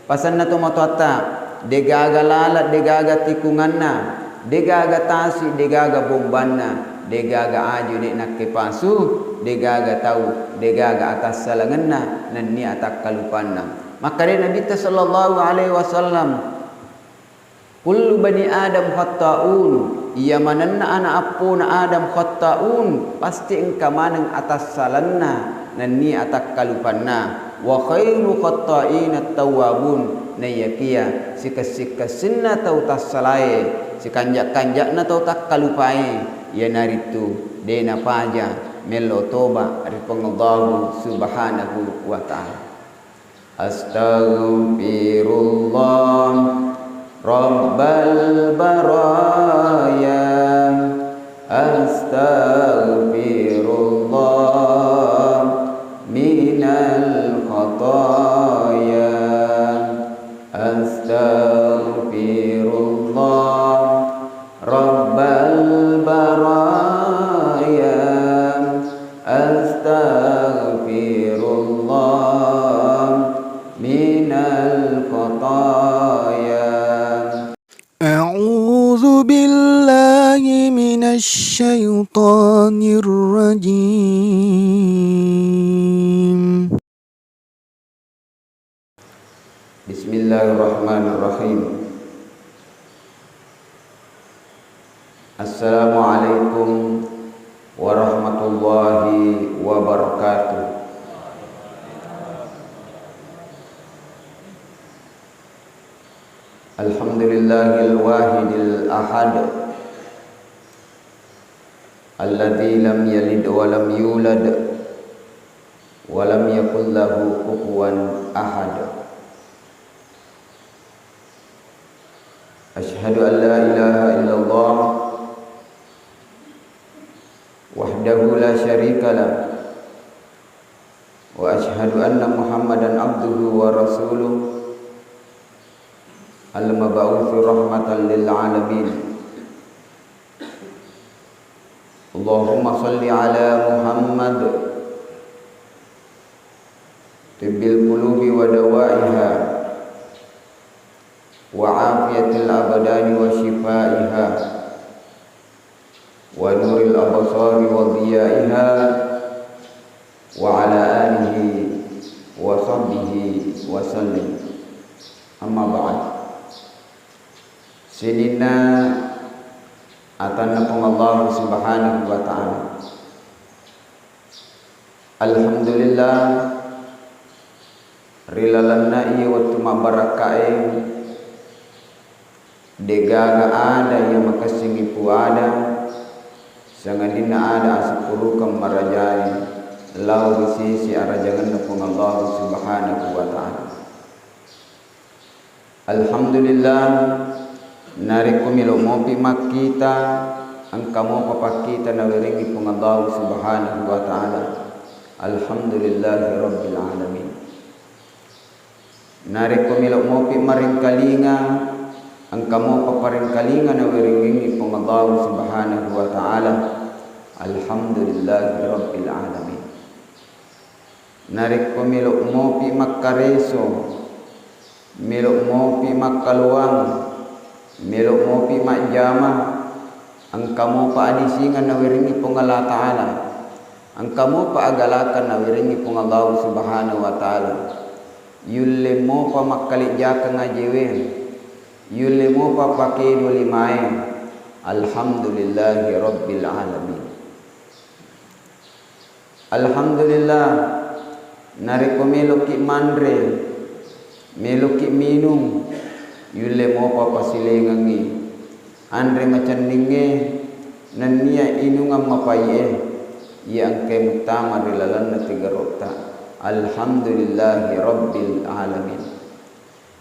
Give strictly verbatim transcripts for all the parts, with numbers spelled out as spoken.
Pasenna tomatoatta, degaga laleng, degaga tikunganna, degaga tasi, degaga bombanna, degaga aju de' nakkepasu, degaga tau, degaga atassalangenna, nennia atakkalupanna. Makkeda Nabitta sallallahu alaihi wasallam, "Kullu bani Adam khatta'un," iya manenna ana' appona Adam khatta'un, pasti engka maneng atassalanna nennia atakkalupanna. "Wa khairu khatta'ina tawwabun," naiyakiya sikessi-kessinna tau tassalae, sikanja'-kanja'na tau takkalupae, iyanaritu de' napaja mello toba ri Puang Allahu Subhanahu wa Ta'ala. Astaghfirullah Rabbal baraya. Astaghfirullah minal khataya. Astaghfirullah Rabbal baraya, astaghfirullah minal khataya. A'udzu billahi minasy syaithanir rajim. Bismillahirrahmanirrahim. Assalamualaikum warahmatullahi wabarakatuh. Alhamdulillahil wahidil ahad, alladzi lam yalid wa lam yulad, wa lam yakul lahu kufuwan ahad. Asyhadu an la ilaha illallah wahdahu la syarika lah, wa asyhadu anna Muhammadan abduhu wa rasuluh, al-mab'utsu rahmatan lil alamin. Allahumma shalli ala Muhammad, tibbil qulubi wa dawaiha, wa afiyatil abdani wa syifaiha, wa nuril absari wa diyaiha, wa ala alihi wa sahbihi wa sallim. Amma ba'd. Sininna atanna Puang Allah Subhanahu wa Ta'ala. Alhamdulillah, ri lalenna iye wettu mabbarakkae, degaga ada iya makessingngi puada, sangadinna ada asukkurukeng marajae lao ri sisi arajangenna Puang Allah Subhanahu wa Ta'ala. Alhamdulillah, narekko melo mopi makkita, engka mopa pakkita nawerengngi Puang Allah Subhanahu wa Ta'ala. Alhamdulillahi Rabbil Alamin. Narekko melo mopi marengkalinga, engka mopa parengkalinga nawerengngi Puang Allah Subhanahu wa Ta'ala. Alhamdulillahi Rabbil Alamin. Narekko melo mopi makkareso, melo mopi makkaluang, melo mopi majjama, engka mopa adisingeng nawerengngi Puang Allah Ta'ala, engka mopa agalakang nawerengngi Puang Allah Subhanahu wa Ta'ala, yulle mopa makkalejjakeng ajewe, yulle mopa pakedo limae. Alhamdulillahi Rabbil Alamin. Alhamdulillah, narekko meloki manre, meloki minung, yulle mopa pasilengengngi anre macenningnge nennia inungeng mapai'e, iya engkae muttama ri lalenna tigerrotta. Alhamdulillahi Rabbil Alamin.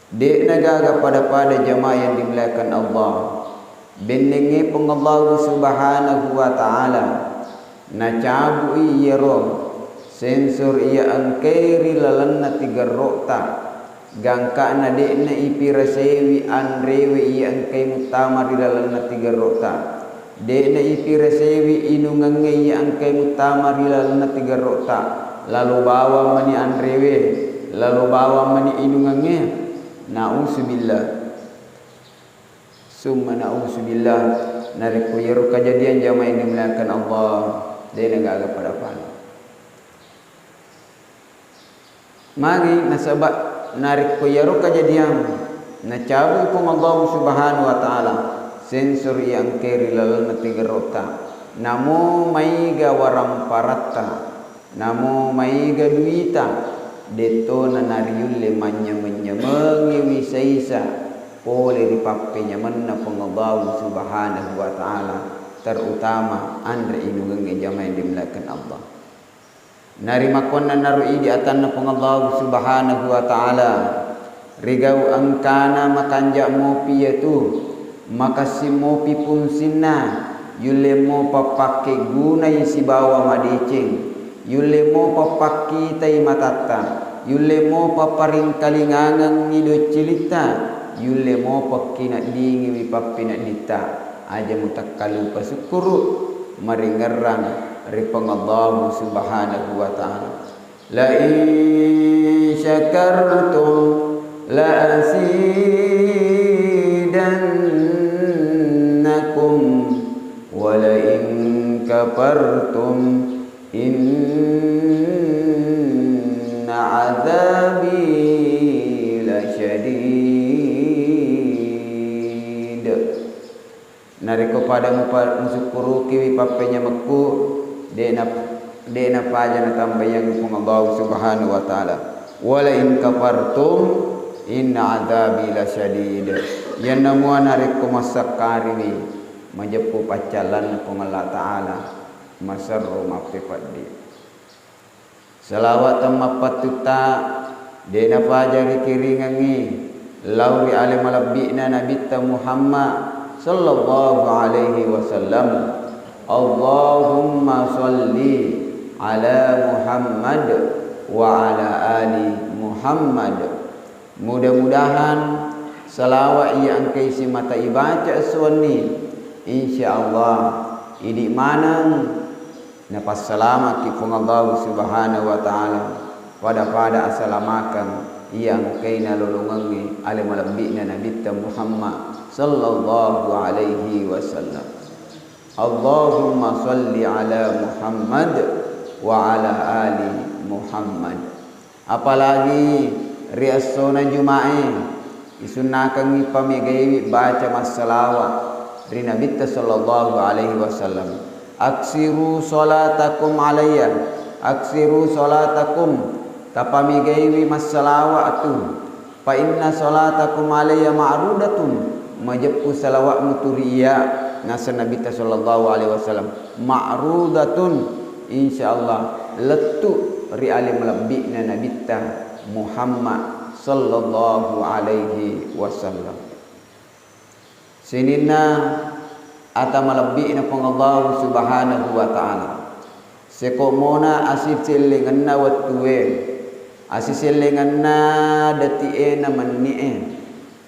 De'na gaga pada-pada jamaah yang dimuliakan Allah. Bennengnge Puang Allahu Subhanahu wa Ta'ala, nacabu'i iyaro sensor iya engkae ri lalenna tigerro'ta, gangka'na de'na ipirasewi anrewe iya engkae muttama ri lalenna tigerro'ta. De'na ipirasewi inungengnge iya engkae muttama ri lalenna tigerro'ta, lalo bawang mani anrewe, lalo bawang mani inungengnge. Na'udzubillah. Summa na'udzubillah. Narekko iyaro kajadian jamaah yang dimuliakan Allah, de' na gaga pada pale. Magi nasaba narekko iyaro kajadian nacabu Puang Allah Subhanahu wa Ta'ala, sensor iya engkae ri lalenna tigerota, namo maiga waramparatta, namo maiga duita, de'tona nariulle manynyameng-nyamengngi wisa-isa pole ri pappenyamenna Puang Allah Subhanahu wa Ta'ala, terutama anre inungengnge jamaah yang dimuliakan Allah. Narimakkuannanaro idi atanna Puang Allah Subhanahu wa Ta'ala, rigau engkana makanja mopi iyatu, makessing mopi fungsinna, yulle mopa pakkeggunai sibawa madeceng, yulle mopa pakkitai matatta, yulle mopa paringkalingangengngi doccilitta, yulle mopa kineddingiwi pappinedditta. Aja mutakkalupa sukkuru maringerrang ri Puang Allah Subhanahu wa Ta'ala. La in syakartum la azidannakum wa la in kafartum inna adzabi lasyadid. Narekko pada mupa-, musukkurukiwi pappenyamekku, de'na, de'na paja natambayangngi Puang Allah Subhanahu wa Ta'ala. Wa la in kafartum inna adzabi lasyadid. Iyanna mua narekko massakkariwi, majeppu paccallanna Puang Allah Ta'ala, maserro mappepeddi. Salawat temmappattutta de' napaja rikiringengngi lao ri ale malebbi'na Nabitta Muhammad sallallahu alaihi wasallam. Allahumma salli ala Muhammad wa ala ali Muhammad. Mudah-mudahan salawat iya engkai simata ibaca esso wenni, insya Allah idi maneng napassalamaki Puang Allah Subhanahu wa Ta'ala, pada-pada asalamakeng iya engkai nalolongengngi ale malebbi'na Nabitta Muhammad sallallahu alaihi wasallam. Allahumma salli ala Muhammad wa ala ali Muhammad. Apalagi ri essona Juma'e, isunnakengngi pamegaiwi baca massalawa ri Nabitta sallallahu alaihi wasallam. Aksiru salatakum alayya, aksiru salatakum, tapamegaiwi massalawa tu. Fa inna salatakum alayya ma'rudatun, majeppu salawa'mu tu ri iya, naseng Nabitta sallallahu alaihi wasallam, ma'rudatun, insyaallah lettu ri ale malebbi'na Nabitta Muhammad sallallahu alaihi wasallam. Sininna ata malebbi'na Puang Allahu Subhanahu wa Ta'ala. Seko mona asisellengenna wettue, asisellengenna deti'e na menni'e,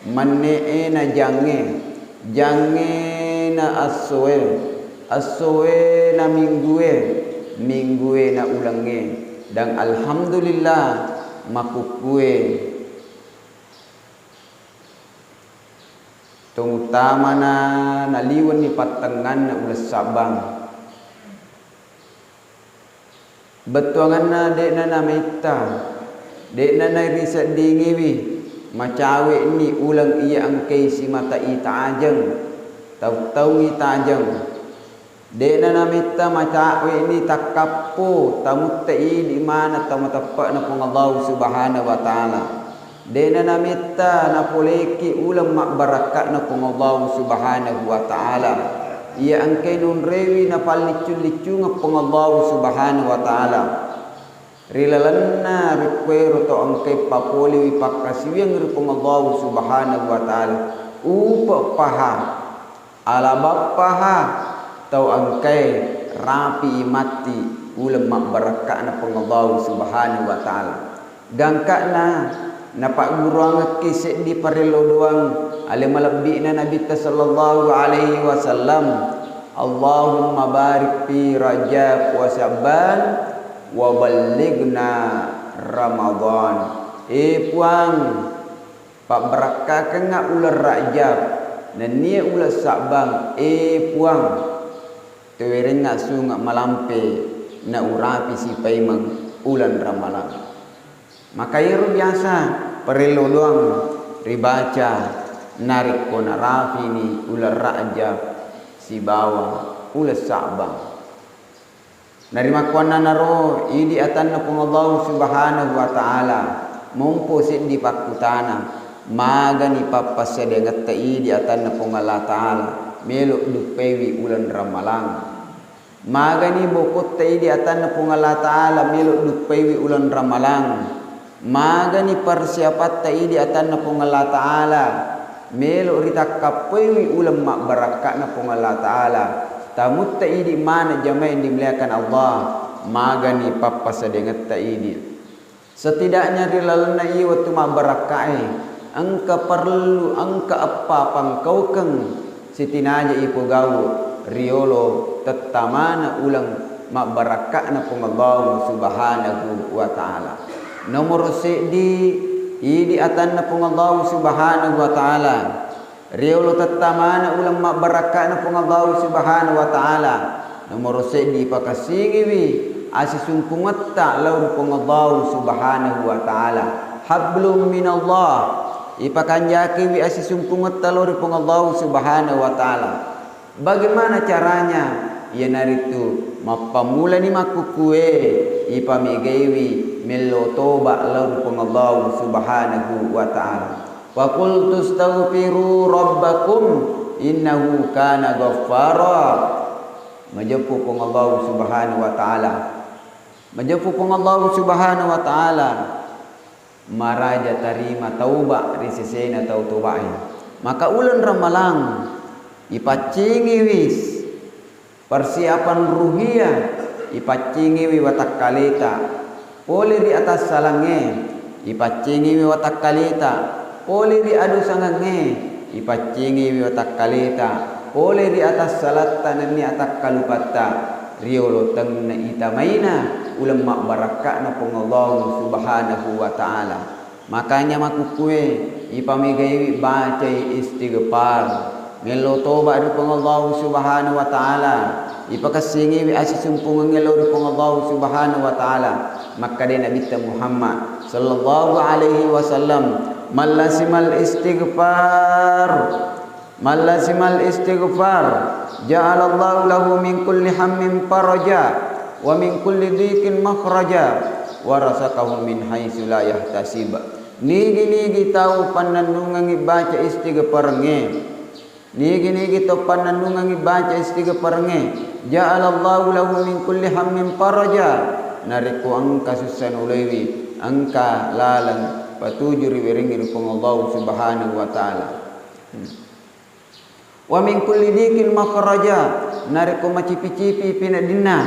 menne'e na jangnge, jangnge na essoe, essoe na minggue, minggue na ulengnge, dan alhamdulillah makukkue. Tong utamana naliwenni pattengnganna uleng sabbang. Bettuangenna de'na nametta, de'na nariseddingiwi macawe'ni uleng iya engkai simata itajeng, tau-taungi tajeng. De'na nametta macawe'ni takkappo, tamutta idi maneng tau mateppe'na Puang Allahu Subhanahu wa Ta'ala. De'na nametta napoleki uleng mabbarakka'na Puang Allahu Subhanahu wa Ta'ala. Iya engkai nonroiwi napalliccu-liccungeng Puang Allahu Subhanahu wa Ta'ala. Ri lalenna rikkuero tau engkai papolewi pakkasiwiang ri Puang Allahu Subhanahu wa Ta'ala. Upe paha. Ala bappaha tau engkae rapi matti uleng mabbarakka'na Puang Allahu Subhanahu wa Ta'ala. Gangka'na napagguruangekki seddi parello doang ale malebbi'na Nabitta sallallahu alaihi wasallam, Allahumma barik fi Rajab wa Sya'ban wa ballighna Ramadan. E Puang, Pabbarakkakengnga uleng Rajab nennia uleng Sa'bang, e Puang, tawerengnga sunge malampe naurapi sipaimeng uleng Ramalang. Maka iyaro biasa parello doang ribaca narekko narapini uleng Rajab sibawa uleng Sa'bang. Narimakkuannanaro idi atanna Puang Allahu Subhanahu wa Ta'ala, mompo seddi pakkutana, magani pappassadengetta idi atanna Puang Allah Ta'ala melo duppaiwi uleng Ramalang? Magani bokotta idi atanna Puang Allah Ta'ala melo duppaiwi uleng Ramalang? Magani persiapatta idi atanna Puang Allah Ta'ala melo ritakkappaiwi uleng mabbarakka'na Puang Allah Ta'ala? Tamutta idi maneng jamaah yang dimuliakan Allah, magani pappassadengetta idi. Setidaknya ri lalenna iya wettu mabbarakka'e, engka parellu, engka eppa pangkaukeng sitinaja ipogau riolo tettamana uleng mabbarakka'na Puang Allahu Subhanahu wa Ta'ala. Nomoro seddi, idi atanna Puang Allahu Subhanahu wa Ta'ala riolo tettamana uleng mabbarakka'na Puang Allahu Subhanahu wa Ta'ala. Nomoro seddi, ipakessingiwi asisungkungetta lao ri Puang Allahu Subhanahu wa Ta'ala. Hablum minallah, ipakanjakiwi asisungkungetta lao ri Puang Allahu Subhanahu wa Ta'ala. Bagaimana caranya? Iyanaritu mappammulani makkukkue, ipamegaiwi mello toba lao ri Puang Allahu Subhanahu wa Ta'ala. Faqultu astaghfiru rabbakum innahu kana ghaffara. Majeppu Puang Allahu Subhanahu wa Ta'ala. Majeppu Puang Allahu Subhanahu wa Ta'ala. Maraja tarima tauba ri sesena tau tobae. Maka uleng Ramalang ipaccingiwi persiapan ruhiyah, ipaccingiwi watakkaleta pole ri atassalangnge, ipaccingiwi watakkaleta pole ri adosangengnge, ipaccingiwi watakkaleta pole ri atassalatta nennia atakkalupatta, riolo tenna itamaina uleng mabbarakka'na Puang Allahu Subhanahu wa Ta'ala. Makanya makkukkue, ipamegaiwi bacai istighfar, mello toba ri Puang Allahu Subhanahu wa Ta'ala, ipakessingiwi asisumpungengnge lao ri Puang Allahu Subhanahu wa Ta'ala. Makkeda Nabitta Muhammad sallallahu alaihi wasallam, "Man lazimal istighfar, man lazimal istighfar, ja'alallahu lahu min kulli hammin faraja, wa min kulli dhiqin makhraja, wa razaqahu min haitsu la yahtasib." Nigi-nigi tau pannennungengngi baca istighfarengnge, nigi-nigi tau pannennungengngi baca istighfarengnge, ja'alallahu lahu min kulli hammin faraja, narekko engka sussa naolaiwi, engka laleng patuju riwerengngi ri Puang Allahu Subhanahu wa Ta'ala. Hmm. Wa min kulli dhiqin makhraja, narekko macipi-cipi pineddinna,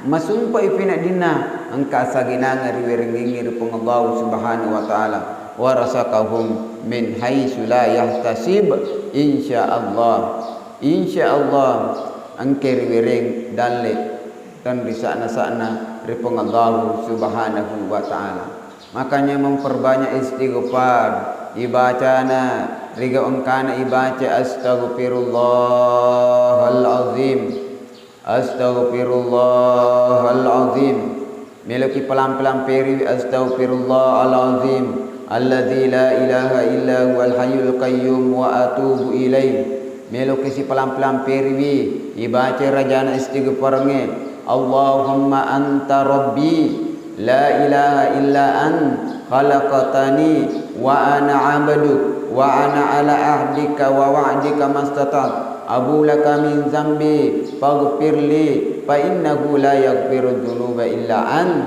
masumpai pineddinna, engka asagenangeng riwerengngi ri Puang Allahu Subhanahu wa Ta'ala. Wa razaqahum min haitsu la yahtasib, insya Allah, insya Allah, engka riwereng dalle tenrisa'na-sa'na ri Puang Allahu Subhanahu wa Ta'ala. Makanya memperbanyak istighfar, ibacana, riga engkana ibaca astaghfirullahal azim, astaghfirullahal azim. Meloki pelang-pelang periwi, astaghfirullahal azim, alladzi la ilaha illa huwal hayyul qayyum, wa atubu ilaih. Meloki sipelang-pelang periwi, ibaca rajana istighfarengnge, Allahumma anta rabbi, la ilaha illa ant, khalaqtani wa ana abduk, wa ana ala ahdika wa wa'dika mastata'tu, abu laka min zambi, faghfirli, fa innahu la yaghfiru dzunuba illa ant.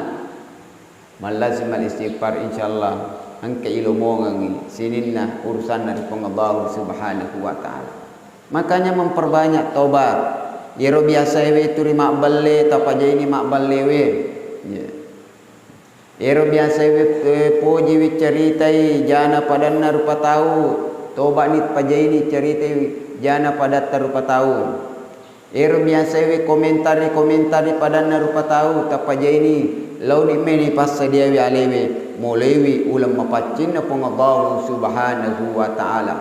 Mallazimal istighfar, insyaallah engka ilomongengngi sininna urusanna ri Puang Allahu Subhanahu wa Ta'ala. Makanya memperbanyak tobat. Iyaro biasaewe turi mabballe, tapajaini mabballewe. Ya. Iyaro biasaewe, eh, pojiwi ceritai jana padanna rupa tau, tobani pajaini ceritai jana padatta rupa tau. Ero biasaewe komentari-komentari padanna rupa tau, tapajaini Laoni mena ipassadiawi alewe, moloiwi uleng mapaccinna Puang Allahu Subhanahu wa Ta'ala.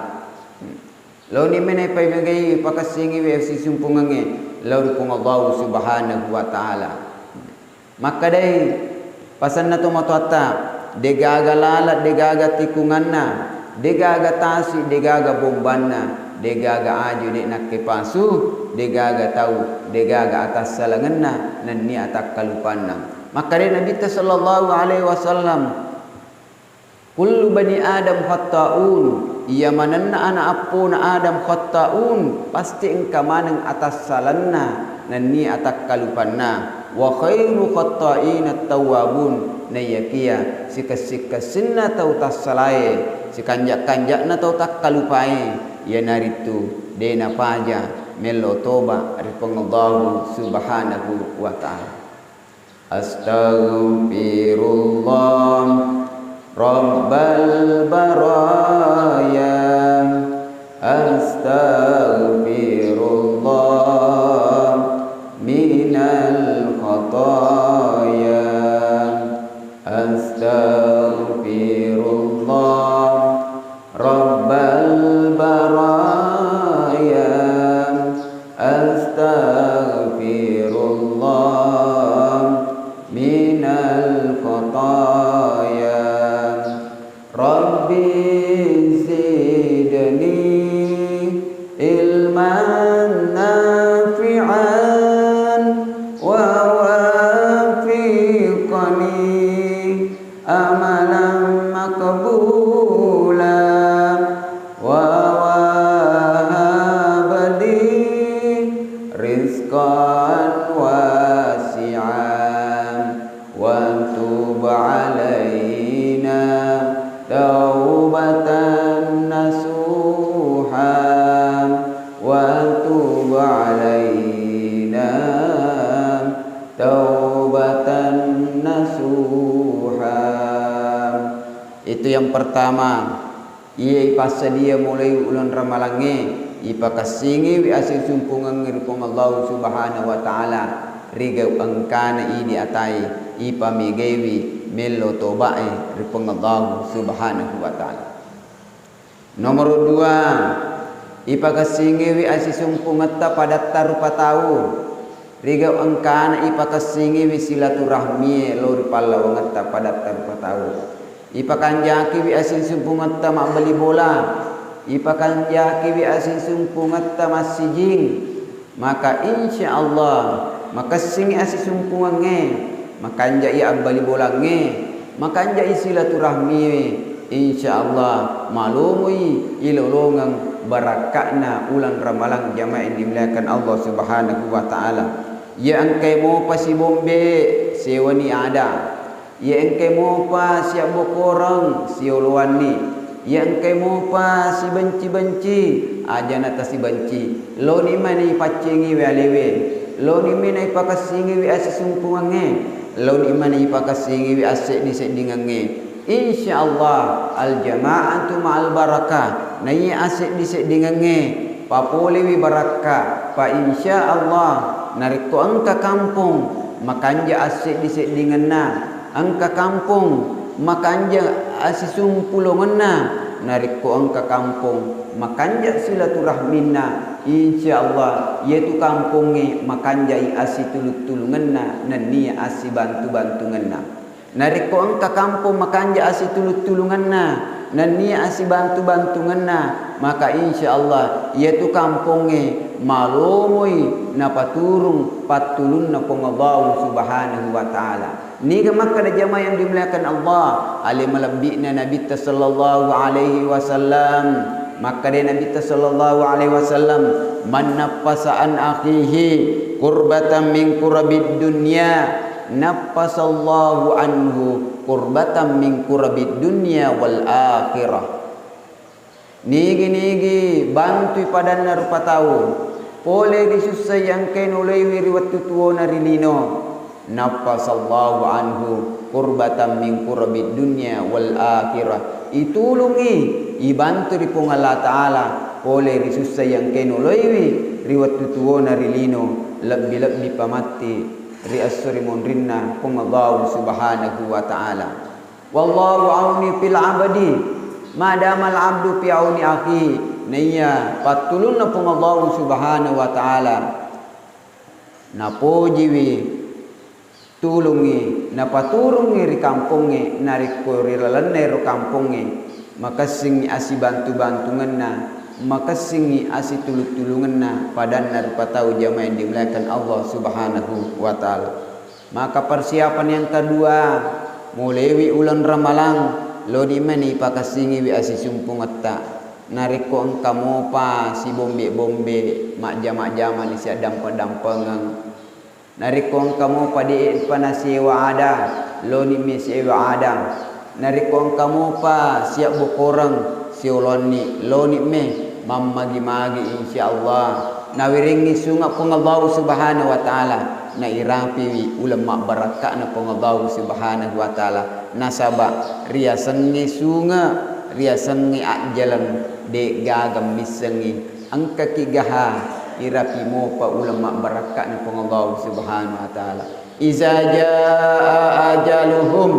Laoni mena ipamegaiwi, ipakessingiwi asisumpungengnge lao ri Puang Allahu Subhanahu wa Ta'ala. Makkedai pasenna tomatoatta, degaga laleng, degaga tikunganna, degaga tasi, degaga bombanna, degaga aju de nakkepasu, degaga tau, degaga atassalangenna, nennia atakkalupanna. Makkedai Nabitta sallallahu alaihi wasallam, "Kullu bani Adam khatta'un," iya manenna ana appona Adam khatta'un, pasti engka maneng atassalanna nennia atakkalupanna. "Wa khairu khatta'ina tawwabun," naiyakiya sikessi-kessinna tau tassalae, sikanja-kanja'na tau takkalupae, iyanaritu de napaja mello toba ri Puang Allahu Subhanahu wa Ta'ala. Astaghfirullah Rabbal baraya. Astaghfirullah minal khataya. Astaghfirullah Rabbal baraya, astaghfirullah minal khataya. Rabbi zidni ilman nafi'an wa wafiqni amalan maqbula, wa wahab li rizqan wasi'an, wa tub alaina taubatan nasuha, wa tub alaina taubatan nasuha. Itu yang pertama, iya ipassadia mulai uleng ramalangnge, ipakessingiwi asisumpungengnge ri Puang Allahu Subhanahu wa Ta'ala, rigau engkana idi atae, ipamegaiwi mello tobae ri Puang Allahu Subhanahu wa Ta'ala. Nomoro dua, ipakessingiwi asisumpungetta padatta rupa tau. Rigau engkana ipakessingiwi silaturahmie lao ri pallawangetta padatta rupa tau. Ipakanjakiwi asisumpungetta mabbali bola. Ipakanjakiwi asisumpungetta massijing. Maka insya Allah makessingi asisumpungengnge, makanjai abbali bolangnge, makanjai silaturahmie, insya Allah malomoi ilolongeng barakka'na uleng ramalang jamaah yang dimuliakan Allah Subhanahu wa Ta'ala. Iya engkai mopa sibombe, sewani ada. Iya engkai mopa siabbokoreng, sioloanni. Iya engkai mopa sibenci-benci, ajana tasibenci. Laoni mani ipaccingiwi alewe. Laoni mani ipakessingiwi asisumpungengnge. Laoni mani ipakessingiwi asseddi-seddingengnge. Insya Allah, al jama'atu ma'al barakah. Naiya asseddi-seddingengnge papolewi barakka. Pa insya Allah, narekko engka kampong makanja asseddi-seddingenna, engka kampong makanja asisumpulongenna, narekko engka kampong makanja silaturahminna, insya Allah, iyatu kampongnge makanjai asitulung-tulungenna nennia asibantu-bantungenna. Narekko engka kampong makanja asitulung-tulungenna nennia asibantu-bantungenna, maka insya Allah iyatu kampongnge malomoi napaturung pattulunna Puang Allahu Subhanahu wa Ta'ala. Niga makkeda jamaah yang dimuliakan Allah, ale malebbi'na Nabitta sallallahu alaihi wasallam. Makkeda Nabitta sallallahu alaihi wasallam, "Man naffasa an akhihi kurbatan min kurabid dunya, naffasallahu anhu kurbatan min kurabid dunya wal akhirah." Nigi-nigi bantui padanna rupa tau pole ri sussa iya engkae naoloiwi ri wettu tuona ri lino, naffasallahu anhu kurbatan min kurabid dunya wal akhirah. Itulungi, ibantu ri Puang Allah Ta'ala pole ri sussa iya engkae naoloiwi ri wettu tuona ri lino, lebbi-lebbi pa matti ri esso ri monrinna Puang Allahu Subhanahu wa Ta'ala. Wallahu auni fil abdi, madamal abdu fi auni akhi. Naiya pattulunna Puang Allahu Subhanahu wa Ta'ala napojiwi tulungngi, napaturungngi ri kampongnge, narekko ri lalenna ero kampongnge makessingngi asibantu-bantungenna, makessingngi asitulung-tulungenna padanna rupa tau jamaah yang dimuliakan Allah Subhanahu wa Ta'ala. Maka persiapan yang kedua, mulewi uleng Ramalang, loni meni pakessingiwi asisumpungetta. Narekko engka mopa sibombe-bombe, majjama-jamani siaddampeng-dampengeng. Narekko engka mopa de'pa nasewa ada, loni mi sewa ada. Narekko engka mopa siabbokoreng, siolonni, loni me mammagi-magi, insyaallah. Nawerengngi sunge Puang Allahu Subhanahu wa Ta'ala, nairapiwi uleng mabbarakka'na Puang Allahu Subhanahu wa Ta'ala. Nasaba riasengnge sunge, riasengnge ajjaleng, de'gaga missengngi. Engkaki gaha irapi mopa uleng mabbarakka'na Puang Allahu Subhanahu wa Ta'ala. Iza jaa ajaluhum,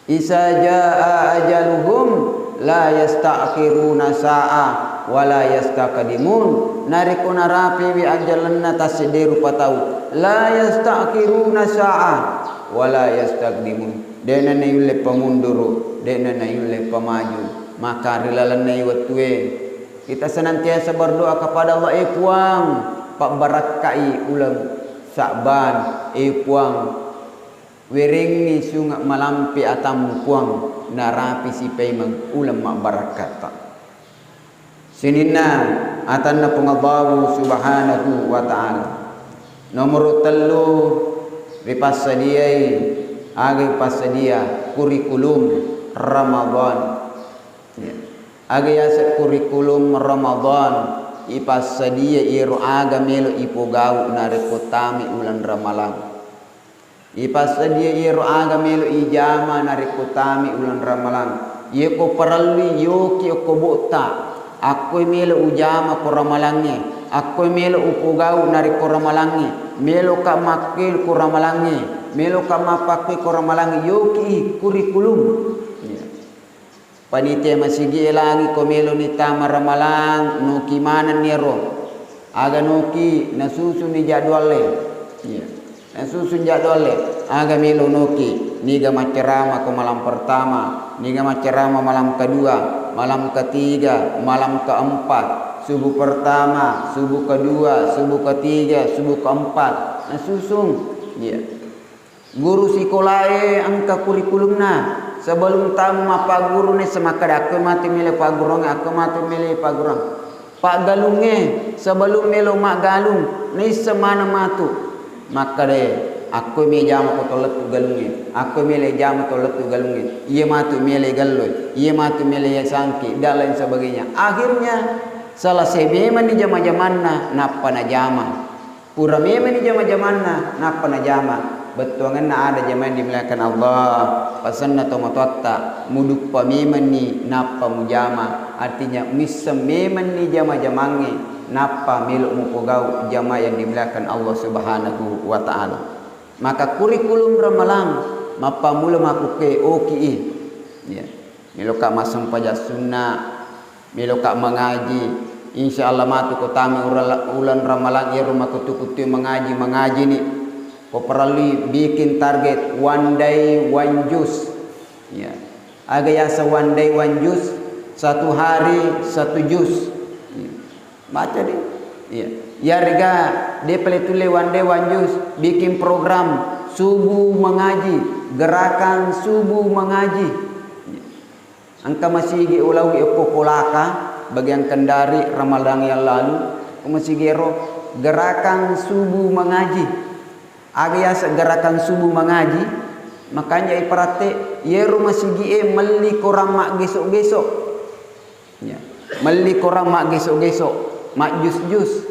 iza jaa ajaluhum, la yasta'khiruna sa'a wa la yastaqdimun. Narekko narapiwi ajjalenna tassedde rupa tau, la yasta'khiruna sa'a wa la yastaqdimun. De'na nayulle pamunduru, de'na nayulle pamaju. Maka ri lalenna iwettue, kita senantiasa berdoa kepada Allah, "Eh Puang, pabbarakkai uleng Sya'ban. Eh Puang, werengngi sunge malampe atammu Puang, narapi sipaimeng uleng mabbarakkatta." Sininna atanna Puang Allahu Subhanahu wa Ta'ala. Nomoro tellu, ripassadiai, aga ipassadia, kurikulum Ramadan. Ya. Aga yaseng kurikulum Ramadan, ipassadia iyaro aga melo ipogau narekko tami uleng Ramalang. Ipassadia iyaro aga melo ijama narekko tami uleng Ramalang. Iyako parellui yoki okko botta, akkoi melo ujama ko Ramalangnge, akkoi melo upogau narekko Ramalangnge, meloka makkue ko Ramalangnge, meloka mappakkue ko Ramalangnge, yoki kurikulum. Ya. Panitia masigi'e, lagi ko meloni tama Ramalang, noki manenni ero. Aga noki, nasusunni jadwalle. Iya. Nasusun jadwalle. Aga melo noki, niga maccarama ko malam pertama, niga maccarama malam kedua, malam ketiga, malam keempat, subuh pertama, subuh kedua, subuh ketiga, subuh keempat. Nasusun. Iya. Guru sikolae engka kurikulumna. Sebelum tau mappagguru naisseng makkeda, "Akko matu mele pagguruang, akko matu mele pagguruang." Paggalungnge, sebelum melo maggalung, naisseng maneng matu. Makkeda, "Akko mejama ko tollettu galungnge, akko mele jama tollettu galungnge, iya matu mele galloi, iya matu mele sangki, dan lain sebagainya." Akhirnya, selesai memanni jama-jamanna, nappa najama. Pura memanni jama-jamanna, nappa najama. Bettuangenna ada jamaah yang dimuliakan Allah, pasenna tomatoatta, muduppa memanni nappa mujama. Artinya, muisseng memanni jama-jamangnge, nappa melo mupogau, jamaah yang dimuliakan Allah Subhanahu wa Ta'ala. Maka kurikulum Ramalang, mappammula makkukkue oki i. Ya. Meloka massempajang sunna, meloka mangaji. Insya Allah matu ko tama uleng, uleng Ramalang ero makkutu-kutui mangaji, mangajini. Ko parellui bikin target one day one juz. Ya. Aga yaseng one day one juz, satu hari satu juz. Ya. Baca deh. Iya. Yarega de pale tulle one day one juz, bikin program subuh mengaji, gerakan subuh mengaji. Engka masigi ulawi okko Kolaka, bagian Kendari, Ramalang yang lalu, ko masigi ero gerakan subuh mengaji. Aga yaseng gerakan subuh mengaji, makanja iparatte, yero masigie melli korang maggeso-geso. Ya. Melli korang maggeso-geso, majjus-jus.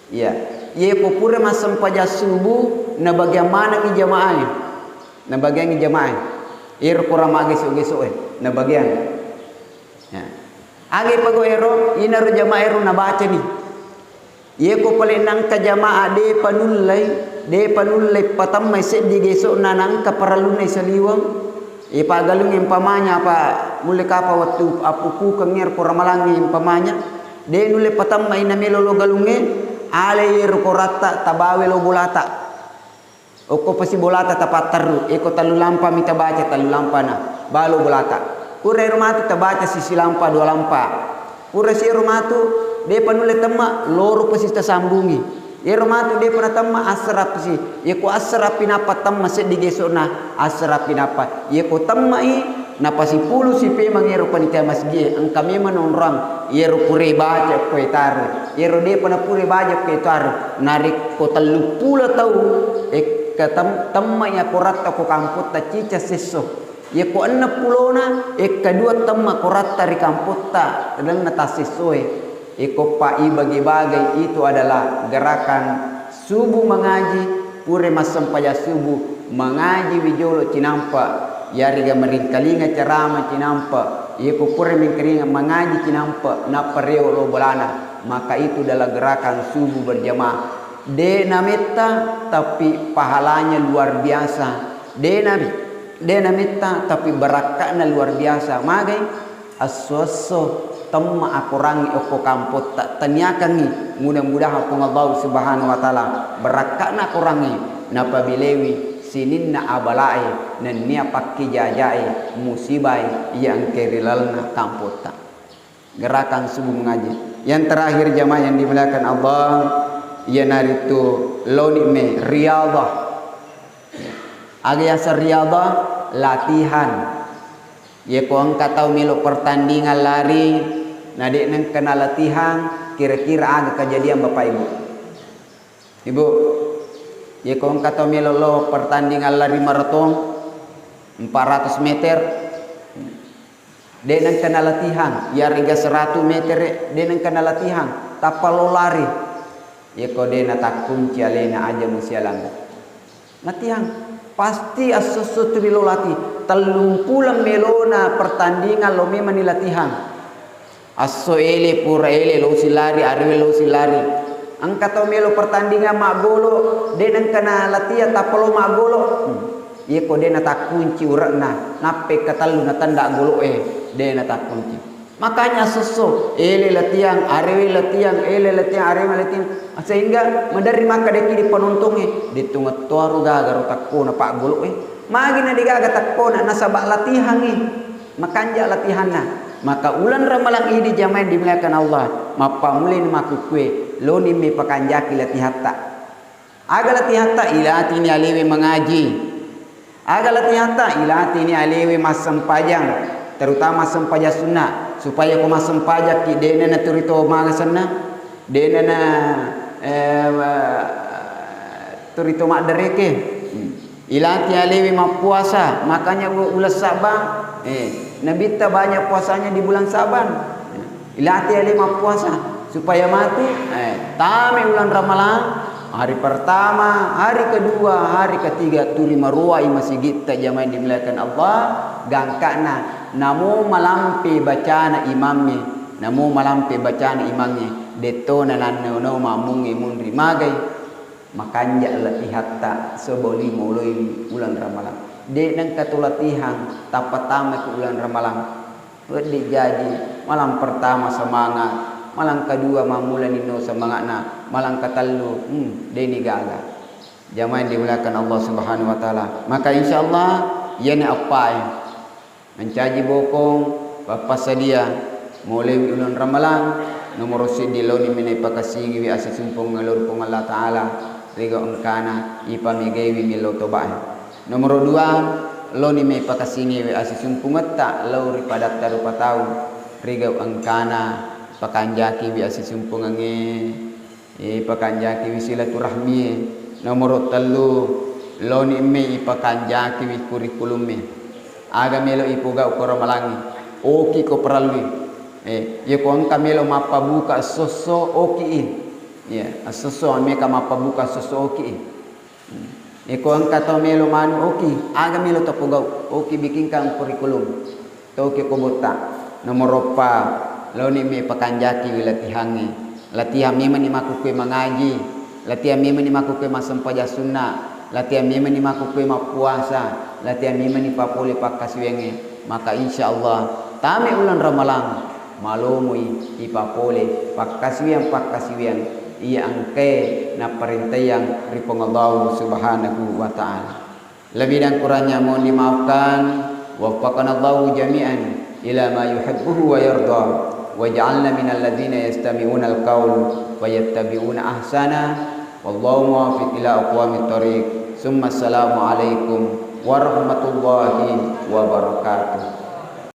Ya. Ye ko pura massempajang subuh, nabagiang manengngi jamaae. Nabagiangngi jamaae. Ero korang maggeso-gesoe, nabagiang. Ya. Aga pago ero, inaro jamaah ero nabacani. Iyeko pale nangka jamaah depa nullei, depa nullei patemmai seddi geso'na nangka parellunna saliweng. Ipagalungnge umpamanya apa mulle kapa wettu appukukeng ero ko ramalangnge umpamanya, de nulle patemmai namelo lo galungnge, ale ero koratta tabawe lo bolata. Okko pasi bolata tapatterru, eko tellu lampa mi tabaca, tellu lampana, balo bolata. Pura ero matu tabaca sisi lampa, dua lampa. Pura siero matu, depa nulle temma, loro pasi tasambungi. Ero matu depa natemma, assara pasi. Eko assara pinappa temma seddi gesona, assara pinappa. Eko temmai, napasipulu si pemang ero panitia masjid, engka memang nonrang, ero pure baca koe taro. Ero depa na pure baca koe taro. Narekko telluppulo tau, ekka tem-, temma iya koratta ko kampotta cica sesso. Iyako enneng pulona, ekka dua temma koratta ri kampotta lalenna tassessoe. Eko pa ibagi-bagai itu adalah gerakan subuh mengaji, pure massempajang subuh, mengaji wi jolo cinampa, yarega meringkalinga ceramah cinampa. Iyako pure mengkalinga mengaji cinampa, nappa rewe lo bolana, maka itu adalah gerakan subuh berjamaah. De nametta, tapi pahalanya luar biasa. De na, de nametta, tapi barakka'na luar biasa. Magai? Esso-esso temma akorangngi okko kampotta, taniakangngi. Mudah-mudahan Puang Allah Subhanahu wa Ta'ala barakka'na akorangngi, napabilewi sininna abalae, nennia pakkijajae, musibae, iya engke ri lalenna kampotta. Gerakan subuh mengaji. Yang terakhir, jamaah yang dimuliakan Allah, iyanaritu loni me riyadhah. Aga yaseng riyadhah? Latihan. Yeko engka tau melo pertandingan lari, na de nengka nalatihang, kira-kira aga kejadian Bapak Ibu? Ibu, yeko engka tau melo lo pertandingan lari maraton empat ratus meter, de nengka nalatihang, yarega seratu meter, de nengka nalatihang, tappa lo lari. Yeko de natakkunci alena, aja musialang. Latihang, pasti esso-esso tu ri lo lati. Tellung puleng melona pertandingan lo memang ni latihang. Esso ele pura ele lo silari, arewe lo silari. Engka tau melo pertandingan maggolo, de nengka na latihan tappa lo maggolo. Hmm. Yeko de natakkunci ure'na, nappa katellu natenda golo'e, de natakkunci. Makanya esso-esso, ele latihan, arewe latihan, ele latihan, arewe latihan. Sehingga maderri makkeda ki di penontonge, de tu ngettoaro gaga ro takkona paggolo'e. Magi na de gaga takkona, nasaba latihangi. Makanja latihanna. Maka uleng Ramalang idi, jamaah yang dimuliakan Allah, mappammulani makkukkue, loni me pakanjaki latihatta. Aga latihatta? Ilatini alewe mangaji. Aga latihatta? Ilatini alewe massempajang, terutama sempajang sunna, supaya ko massempajakki, dena na turito maga senna, dena na, eh, turito maddereke. Hmm. Ilati alewe mappuasa, makanya u-, uleng Sa'ban, eh, Nabitta banyak puasanya di bulan Sa'ban. Ilati ale mappuasa supaya matu, eh, tame uleng Ramalang, hari pertama, hari kedua, hari ketiga, tuli maruai masigitta, jamaah yang dimuliakan Allah, gangkana namo malampe bacana imamme, namo malampe bacana imangnge, detto nananneo-neo mammungnge munri magai. Makanja latihatta sebelum mulai uleng Ramalang. De nengka tu latihang tappa tamaki uleng Ramalang. Wedding jaji, malam pertama semangat, malam kedua mammulani no semangatna, malam ketellu, hmm, deni gaga. Jamaah yang dimuliakan Allah Subhanahu wa Ta'ala. Maka insya Allah, iyana appae. Mancaji bokong, pappassadia, molewi uleng Ramalang, nomoro siddi loni mena ipakasingiwi assisumpung lao ri Puang Allah Ta'ala, riga engkana ipamegaiwi millau tobae. Nomoro dua, loni me ipakasingiwi assisumpungetta lao ri padatta rupa tau, riga engkana pakanjakiwi assisumpungengnge. Ipakanjakiwi silaturahmie. Nomoro tellu, loni me ipakanjakiwi kurikulumme. Aga melo ipogau ko Ramalangnge? Oki ko parellui. Eh, iya ko engka melo mappabuka esso-esso, oki i. Iya, esso-esso meka mappabuka esso-esso, oki i. Hmm. Iko engka tau melo manu, oki, aga melo tapogau, oki bikinkan kurikulum, toki ko botta. Nomoro eppa, loni me pakanjaki wi latihangnge. Latihan memenni makkukkue mangaji, latihan memenni makkukkue massempajang sunna, latihan memenni makkukkue mappuasa, latihan memenni papole pakkasiwiangnge, maka insya Allah tame uleng Ramalang malomoi ipapole pakkasiwiang-pakkasiwiang iya engkae napparentayang ri Puang Allahu Subhanahu wa Ta'ala. Lebih dan kurangnya mohon dimaafkan. Waffaqanallahu jami'an ila ma yuhibbuhu wa yarda. Waj'alna minal ladzina yastami'unal qaul fayattabi'una ahsana. Wallahu muwaffiq ila aqwamit thariq. Summa assalamu alaikum warahmatullahi wabarakatuh.